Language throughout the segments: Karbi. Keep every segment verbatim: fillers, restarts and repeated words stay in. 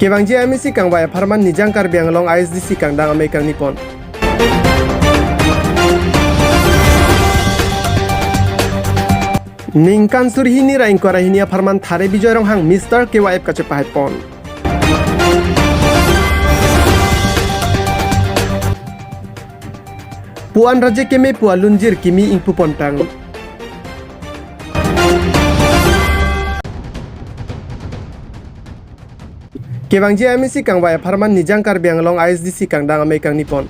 Kevangji I M A C kangvai apharman Nijang Karbi Anglong I S D C kangdang amei kangni pon. Ningkan suri hini ra ingkoi ra hini apharman Thare Bijoy Ronghang Mister K Y F kachepahai pon. Pu-an raje keme pu alunjir kimi ingpu pontang. Kevangji I M A C kangvai apharman Nijang Karbi Anglong I S D C kangdang amei kangni pon.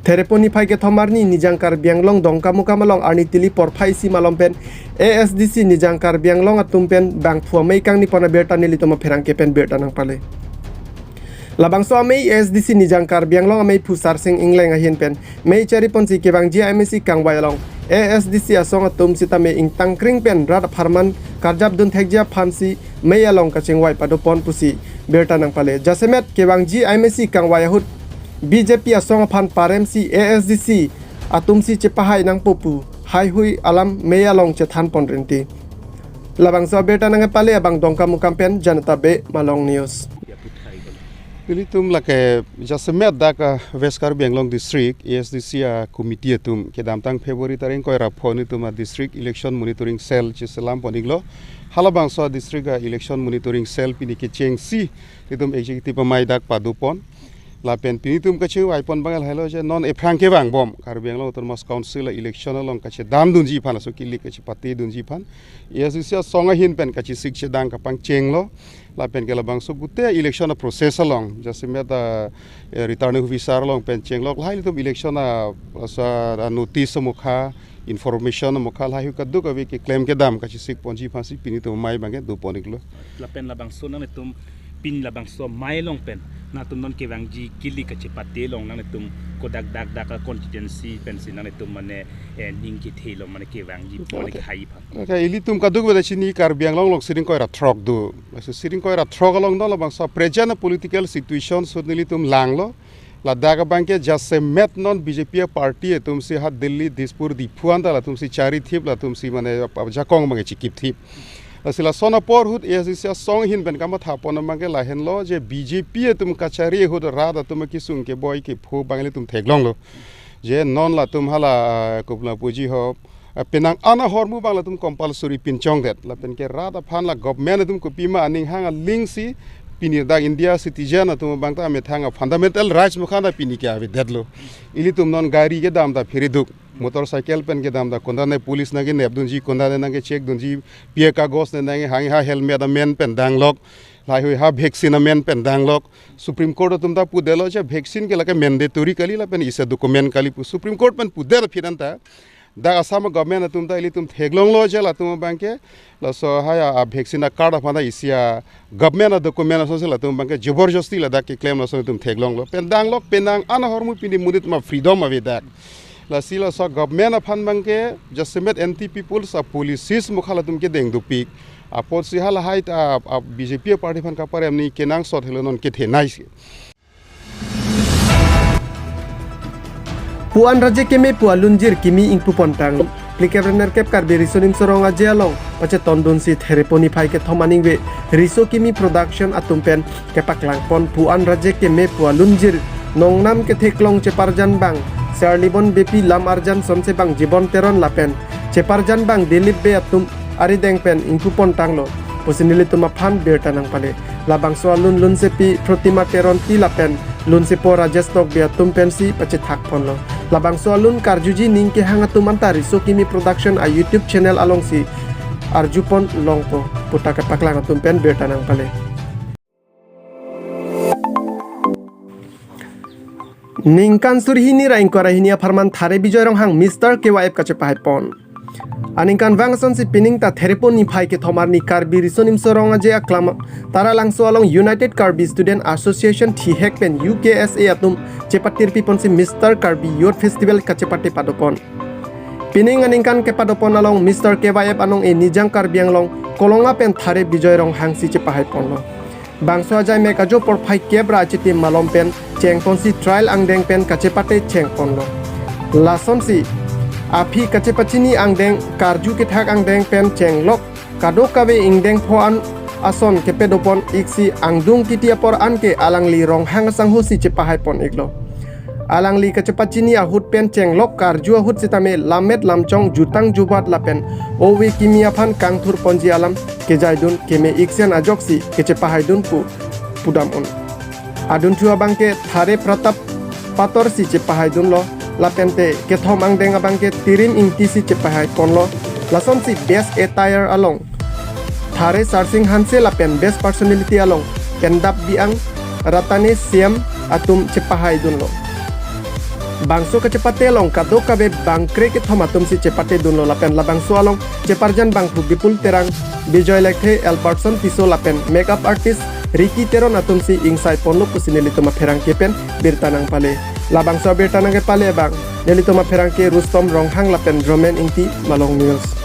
Therepon niphai kethom arni Nijang Karbi Anglong Dongkamukam along arni tili porphai isi malom pen A S D C Nijang Karbi Anglong atum pen bangphu amei kangni pon abirta nelitum apherangke pen birta nangpale. Labangso amei A S D C Nijang Karbi Anglong amei phu Sarsing Engleng ahin pen mei chari ponsi kevangji I M A C kangvai along A S D C asong atum sitame ingtangkring pen rat apharman karjapdun thekji aphansi mei along kachingvai pado pon pusi birta nangpale. Jasemet kevangji I M A C kangvai ahut B J P asong aphan paremsi A S D C atumsi chepahai nangpo pu haihui alam mei along chethan pon rinti. Labangso abirta nangpale abang Dongkamukam pen Janata Be Malong News. Ilitum lake jasemet dak, ah, West Karbi Anglong District A S D C a committee atum kedamtang February tarik ingkoi ra pho nelitum a District Election Monitoring Cell cheselam pon-iklo. Halabangso a District a Election Monitoring Cell pini kechengsi nelitum executive amei dak pado pon. Lapen pini nelitum kachingvai pon abang lahelo je non ephrang kevangbom Karbi Anglong Autonomous Council a election along kachedamdunji aphan, laso kilik kachepatedunji aphan A S D C asong ahin pen kachesik chedang kapangchenglo. Lapen ke labangso gute election a process along jasemet a, eh, returning officer along pen chenglok lahai nelitum election a, asa, a notice amokha, information amokha lahai hu kadokave keklem kedam kachesik ponji aphansi pini nelitum amei abangke do pon-iklo. Lapen labangso nanglitum pini labangso amei along pen nangtum non kevangji kilik kachepate along nanglitum kodak dak dak a constituency pensi nanglitum mane, eh, ning kethe lo mane kevangji pon Okay. Hai aphan. Okay, ilitum kadokave ta chini Karbi Anglong along suri ingkoi ra throk do. Laso suri ingkoi ra throk along do labangso present political situation ahut nelitum langlo. Ladak abangke jasemet non B J P a party atumsi ha Delhi, Dispur, Diphu anta latumsi chari thip, latumsi mane ap-, ap-, jakong abangke chikip thip. Lasi lason apor ahut A S D C asong ahin pen kamatha pon abangke lahenlo je B J P atum kachari ahut rat atum kesung keboi kepho abang ilitum theklonglo. Je non latum hala, ah, kopilo puji ho, ah, penang an ahormu abang latum compulsory pinchongdet. Lapen ke rat aphan la government atum kopima aning hang alingsi pini dak India citizen atum abang ta amethang a fundamental rights mukhan ta pini ke avedetlo. Ilitum non gari kedam ta phiriduk. Motorcycle pen kedam ta konatne police nangkenepdunji, konatne nangkecheckdunji, pi akagos ne nangkehang, ha helmet amen pen danglok. Lahaihui ha vaccine amen pen danglok. Supreme Court atum ta pudetlo je vaccine ke lake mandatory kali lapen isi a document kali pu Supreme Court pen pudet aphi anta. Dak Assam government atum ta ilitum theklonglo je latum abangke laso haya a vaccine a card aphan ta isi a government a document asonsi latum abangke joborjosti ladak keklem lason itum theklonglo. Pen danglok penang an ahormu pini monit ma freedom avedak. Lasi laso government aphan abangke jasemet anti people's a policies mukha latum kedeng dopik. Apotsi halahai ta a, a B J P party aphan kaparem ni kenangsot helo non kethenei si. Pu-an raje keme pu alunjir kimi ingpu pontang. Phlikep ra nerkep Karbi Riso Nimso Rong Aje along pachetondunsi Therepon niphai kethom aningve Riso Kimi Production atum pen kepaklang pon pu-an raje keme pu alunjir nongnam ketheklong cheparjan abang Charlibon Beypi, Lam Arjan Sonse abang Jibon Teron lapen cheparjan abang Dilip Bey atum arideng pen ingpu pontanglo pusi nelitum aphan birta nangpale. Labangso alun lunsepi Protima Teronpi lapen lunsepo Rajesh Tokbi atum pensi pachethak ponlo. Labangso alun karjuji ning kehang atum anta Riso Kimi Production a YouTube channel alongsi arju pon longpo pu ta kepaklang atum pen birta nangpale. Ningkan suri hini ra ingkoi ra hini apharman Thare Bijoy Ronghang Mister K Y F kachepahai pon. Aningkanvang asonsi pining ta Therepon niphai kethom arni Karbi Riso Nimso Rong Aje aklam Taralangso along United Karbi Student Association thihek pen U K S A atum chepatirpi ponsi Mister Karbi Youth Festival kachepate pado pon. Pining aningkan kepado pon along Mister K Y F anong-e Nijang Karbi Anglong Kolonga pen Thare Bijoy Ronghang si chepahai ponlo. Bangso ajai mek ajo porphai kep ra achitim malom pen cheng ponsi trial angdeng pen kachepate cheng ponlo. Lasonsi aphi kachepachini angdeng, karju kethak angdeng pen chenglok kadokave ingdeng pho-an ason kepadopon iksi angdung kiti apor anke alangli Ronghang asangho si chepahai pon iklo. Alangli kachepachini ahut pen chenglok karju ahut sitame lammet lamchong jutang jubat lapen ove kimi aphan kangthur ponji alam kejaidun keme iksian ajoksi kechepahai dun pu pudam un. Adunthu abangke Thare Pratap Pator si chepahai dunlo, lapente kethom angdeng abangke Tirim Ingti si chepahai ponlo, lasonsi best attire along Thare Sarsing Hanse lapen best personality along Pendap Biang, Ratane Siam atum chepahai dunlo. Bangso kachepate along kadokave bangkre kethom atum si chepate dunlo lapen labangso along cheparjan bangphu Bipul Terang, Bijoy Lekthe, Elperson Tisso lapen makeup artist Ricky Teron atum si ingsai ponlo pusi nelitum apherangke pen birta nangpale. Labangso abirta nangkepale abang nelitum apherangke Rustom Ronghang lapen Roman Ingti, Malong News.